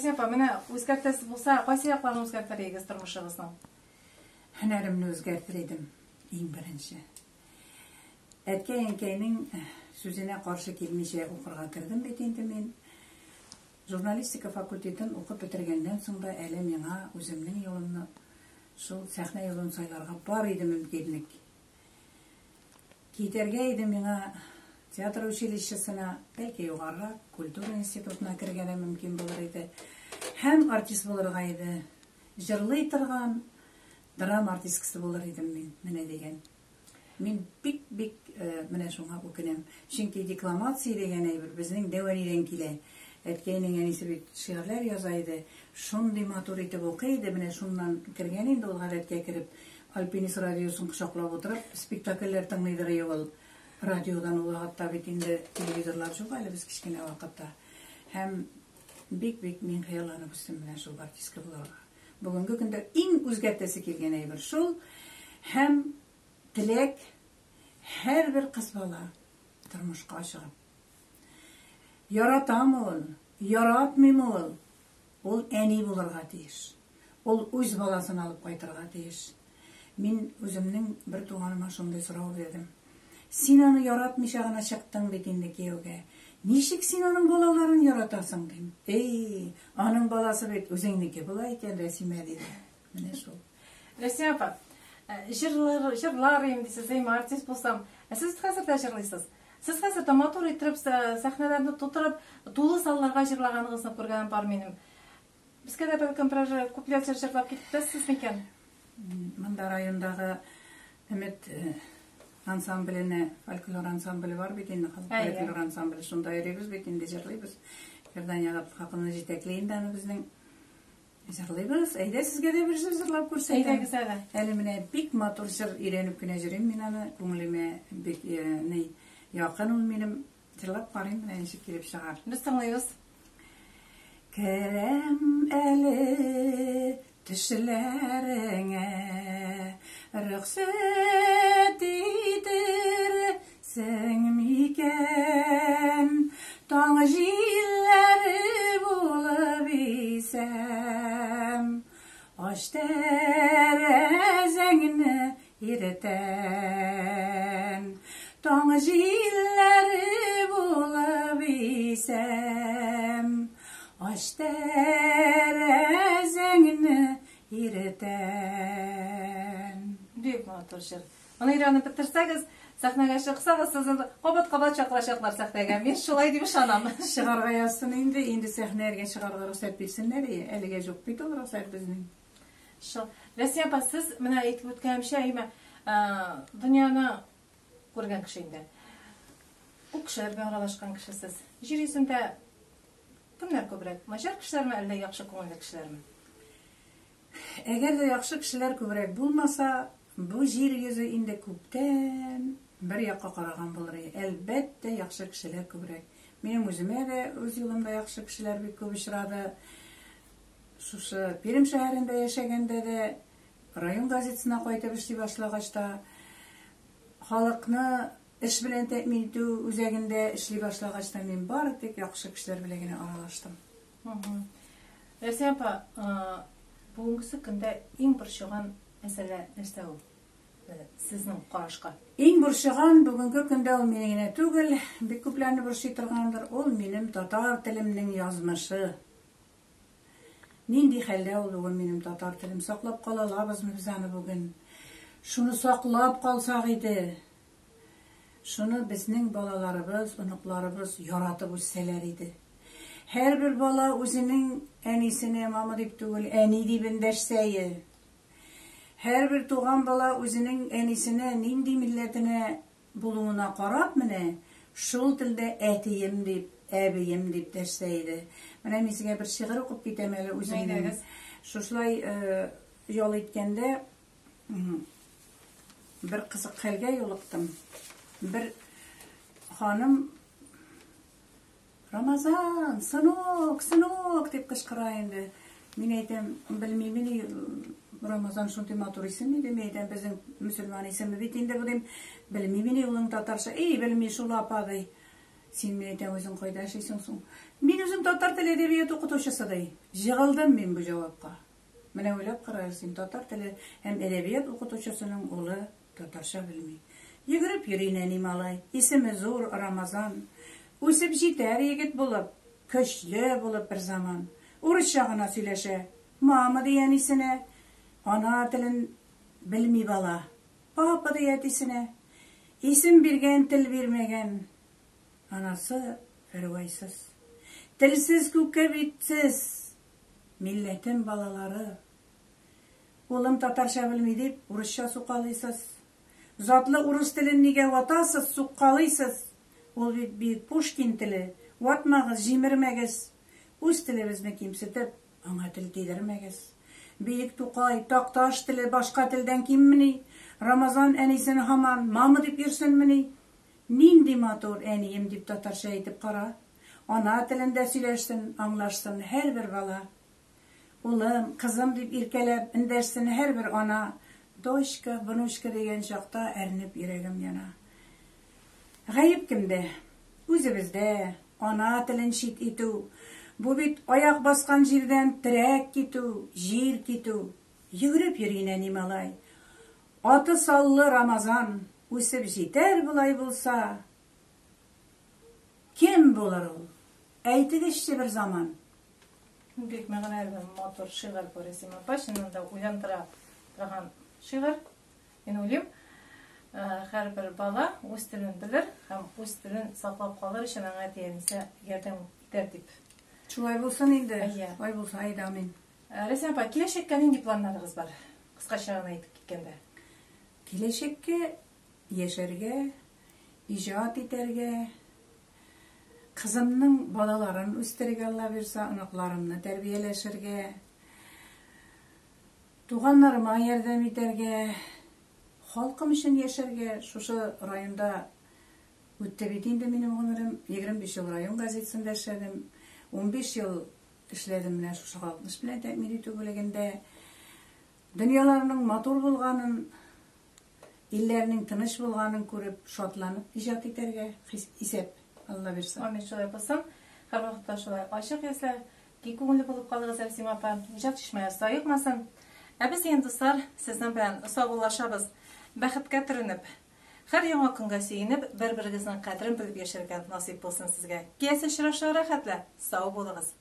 Рәсимә апа, менә үзгәртәсез булса, кайсы якларын үзгәртер идегез тормышыгызның? Һөнәремне үзгәртер идем, иң беренче. Әткәй-әнкәйнең сүзенә каршы килмичә укырга кердем бит инде мин. Журналистика факультетын укып бетергәннән соң да әле миңа үземнең юлымны, шул сәхнә юлын сайларга бар иде мөмкинлек. Китәргә иде миңа театр училищесына, бәлки югарырак, культура институтына керергә дә мөмкин булыр иде. Һәм артист булырга иде. Җырлый торган драма артисткасы булыр идем мин, менә дигән. Мин бик-бик менә шуңа үкенәм. Чөнки декламация дигән әйбер безнең дәү әнидән килә. Әткәйнең әнисе бит шигырьләр яза иде. Шундый матур итеп укый иде, менә шуннан кергән инде ул гадәткә кереп. Альпинист радиосын кочаклап утырып, спектакльләр тыңлыйдыр иде ул. Радиодан ул вакытта бит инде телевизорлар юк әле без кечкенә вакытта. Һәм бик-бик мин хыялланып үстем менә шул артистка булырга. Бүгенге көндә иң үзгәртәсе килгән әйбер шул. Һәм теләк һәрбер кыз бала тормышка чыгып. Яратамы ул, яратмыймы ул, ул әни булырга тиеш. Ул үз баласын алып кайтырга тиеш. Мин үземнең бер туганыма шундый сорау бирдем. Син аны яратмыйча гына чыктың бит инде кияүгә. Ничек син аның балаларын яратасың, дим. Эй, аның баласы бит үзеңнеке була икән, Рәсимә, диде. Менә шул. Рәсимә апа, җырлар, җырлар идем дисез, әйме, артист булсам. Ә сез хәзер дә җырлыйсыз. Сез хәзер дә матур итеп сәхнәләрне тутырып, тулы залларга җырлаганыгызны күргәнем бар минем. Безгә дә бәлкем берәр куплет җыр җырлап китәсез микән? Монда райондагы Өмет ансамбленә, фольклор ансамбле бар бит инде, халык фольклор ансамбле. Шунда йөрибез бит инде, җырлыйбыз. Фирдания Габделхаковна җитәкли инде аны безнең. Җырлыйбыз. Әйдә, сезгә дә бер җыр җырлап күрсәтәм. Әйдәгез әле. Әле менә бик матур җыр өйрәнеп кенә йөрим мин аны. Күңелемә бик ни якын ул минем. Җырлап карыйм, менә ничек килеп чыгар. Без тыңлыйбыз. Керәм әле төшләреңә, рөхсәт итерсең микән? Таң җилләре булып исәм, ач тәрәзәңне иртән. Таң җилләре булып исәм, ач тәрәзәңне иртән. Бик матур җыр. Моны өйрәнеп бетерсәгез, сәхнәгә чыксагыз, сезне кабат-кабат чакырачаклар сәхнәгә. Мин шулай дип ышанам. Чыгарга язсын инде, инде сәхнәгә чыгарга рөхсәт бирсеннәр, әлегә юк бит ул рөхсәт безнең. Шул. Рәсимә апа, сез менә әйтеп үткәнемчә, әйме, дөньяны күргән кеше инде. Күп кешеләр белән аралашкан кеше сез. Җир йөзендә кемнәр күбрәк? Начар кешеләрме, әллә яхшы күңелле кешеләрме? Әгәр дә яхшы кешеләр күбрәк булмаса, бу җир йөзе инде күптән бер якка караган булыр иде. Әлбәттә, яхшы кешеләр күбрәк. Минем үземә дә үз юлымда яхшы кешеләр бик күп очрады. Шушы Пермь шәһәрендә яшәгәндә дә, район газетасына кайтып эшли башлагач та, халыкны эш белән тәэмин итү үзәгендә эшли башлагач та мин бары тик яхшы кешеләр белән генә аралаштым. Рәсимә апа, бүгенгесе көндә иң борчыган мәсьәлә нәрсә ул? Сезнең карашка. Иң борчыган бүгенге көндә ул мине генә түгел, бик күпләрне борчый торгандыр, ул минем татар телемнең язмышы. Нинди хәлдә ул бүген минем татар телем? Саклап кала алабызмы без аны бүген? Шуны саклап калсак иде. Шуны безнең балаларыбыз, оныкларыбыз яратып үссәләр иде. Һәрбер бала үзенең әнисенә мама дип түгел, әни дип эндәшсәе. Һәрбер туган бала үзенең әнисенә нинди милләтенә булуына карап менә шул телдә әтием дип, әбием дип дәшсә иде. Менә мин сезгә бер шигырь укып китәм әле үземнең. Шушылай ял иткәндә бер кызык хәлгә юлыктым. Бер ханым Рамазан, сынок, сынок дип кычкыра инде. Мин әйтәм, белмим мин, Рамазан шундый матур исем иде, мин әйтәм, безнең мөселман исеме бит инде бу дим. Белмим мин улың татарча. Эй, белми шул апа ди. Син, мин әйтәм, үзең кайда эшлисең соң? Мин үзем татар теле әдәбияты укытучысы ди. Җыгылдым мин бу җавапка. Менә уйлап карагыз, син татар теле һәм әдәбият укытучысының улы татарча белми. Йөгереп йөри нәни малай, исеме зур, Рамазан. Үсеп җитәр егет булып, көчле булып бер заман. Урысча гына сөйләшә. Мама ди әнисенә. Ана телен белми бала. Папа ди әтисенә. Исем биргән, тел бирмәгән. Анасы фәрвайсыз. Телсез күккә бит сез, милләтем балалары. Улым татарча белми дип, урысча сукалыйсыз. Затлы урыс телен нигә ватасыз, суккалыйсыз? Ул бит бөек Пушкин теле, ватмагыз, җимермәгез. Үз телебезне кимсетеп, аңа тел тидермәгез. Бөек Тукай, Такташ теле башка телдән киммени? Рамазан әнисен һаман мама дип йөрсенмени? Нинди матур, әнием дип татарча әйтеп кара. Ана телендә сөйләшсен, аңлашсын һәрбер бала. Улым, кызым дип иркәләп эндәшсен һәрбер ана. Дочка, внучка дигән чакта әрнеп йөрәгем яна. Гаеп кемдә? Үзебездә. Ана телен чит итү. Бу бит аяк баскан җирдән терәк китү, җир китү. Йөгереп йөри нәни малай. Аты саллы Рамазан үсеп җитәр болай булса. Кем булыр ул? Әйтегезче бер заман. Бик мәгънәле, матур шигырь бу, Рәсимә апа. Чыннан да уйландыра торган шигырь. Мин уйлыйм, һәрбер бала үз телен белер һәм үз телен саклап калыр өчен аңа әти-әнисе ярдәм итәр дип. Шулай булсын инде. Шулай булса, әйдә, амин. Рәсимә апа, киләчәккә нинди планнарыгыз бар? Кыскача гына әйтеп киткәндә. Киләчәккә яшәргә, иҗат итәргә, кызымның балаларын үстерергә, Алла бирса, оныкларымны тәрбияләшергә, туганнарыма ярдәм итәргә, халкым өчен яшәргә, шушы районда үтте бит инде минем гомерем. 25 ел район газетасында эшләдем, 15 ел Эшләдем менә шушы халыкны эш белән тәэмин итү бүлегендә. Дөньяларның матур булганын, илләрнең тыныч булганын күреп, шатланып иҗат итәргә хис, исәп, Алла бирса. Амин, шулай булсын. Һәрвакытта шулай ачык йөзле, киң күңелле булып калыгыз, Рәсимә апа. Иҗат чишмәе саекмасын. Ә без, инде, дуслар, сезнең белән саубуллашабыз. Бәхеткә төренеп, Һәр яңа көнгә сөенеп, бер-берегезнең кадерен белеп яшәргә насыйп булсын сезгә. Киләсе очрашуларга хәтле, сау булыгыз!